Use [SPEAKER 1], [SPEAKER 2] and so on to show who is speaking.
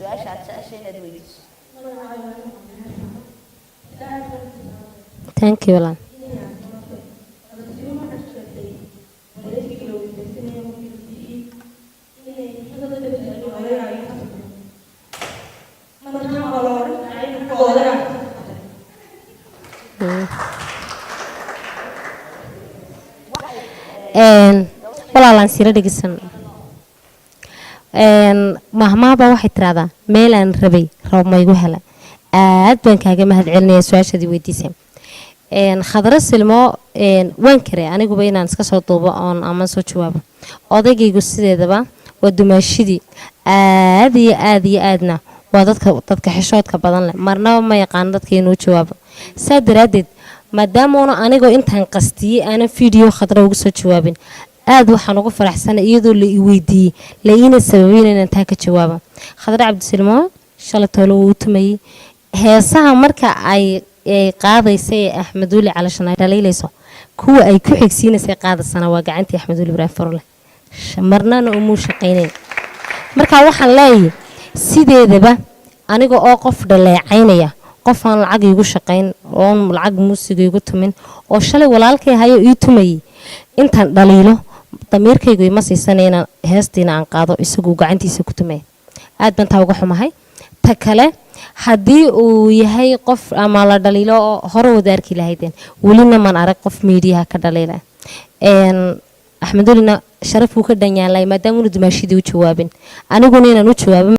[SPEAKER 1] Su-aasha aad jeceshay inaad weydiiso.
[SPEAKER 2] Thank you, walaal. Walaalaan sira dhegeysan. Mahmaaba waxay tiraahdaa meelaan rabay roob maygu hela. Aad baan kaaga mahad celinaya su-aashaadii weydiisay. Khadro Silmo, waan karay aniguba inaan iska soo duubo oon ama soo jawaabo. Odaygaygu sideedaba waa dumaashidii, aad iyo aad iyo aadna waa dadka xishoodka badan leh, marnaba ma yaqaano dadka inuu jawaabo. Saa daraaddeed, maadaama anigoo intaan qastiyey aanan video Khadro ugu soo jawaabin, aad waxaan ugu faraxsanay iyadoo la i weydiiyey, la iina sababeyn inaan taa ka jawaabo. Khadro Cabdisilmo shalay toole wuu u tumayey heesaha marka ay qaadaysa ee Axmed Weli Calashan ay dhaliilayso, kuwa ay ku xigsiinaysay qaadaysana waa gacantii Axmed Weli Ibraahim Farole. Marnana umuu shaqaynayn. Marka waxaan leeyahay, sideedaba aniga oo qof dhaleecaynaya, qof aan lacag iigu shaqayn oon lacag muusiga iigu tumin oo shalay walaalkay hayo ii tumayay, intaan dhaliilo damiirkaygu ima siisanay inaan heestiina aan qaado isaguu gacantiisa ku tumaya. Aad baan taa uga xumahay. Ta kale, haddii uu yahay qof ama la dhaliilo oo hore wada arki lahaydeen, welina maan arag qof miidiyaha ka dhaliila. Axmed Welina sharaf uu ka dhanyaalay maadaama unu dumaashidii u jawaabin, aniguna inaan u jawaabo.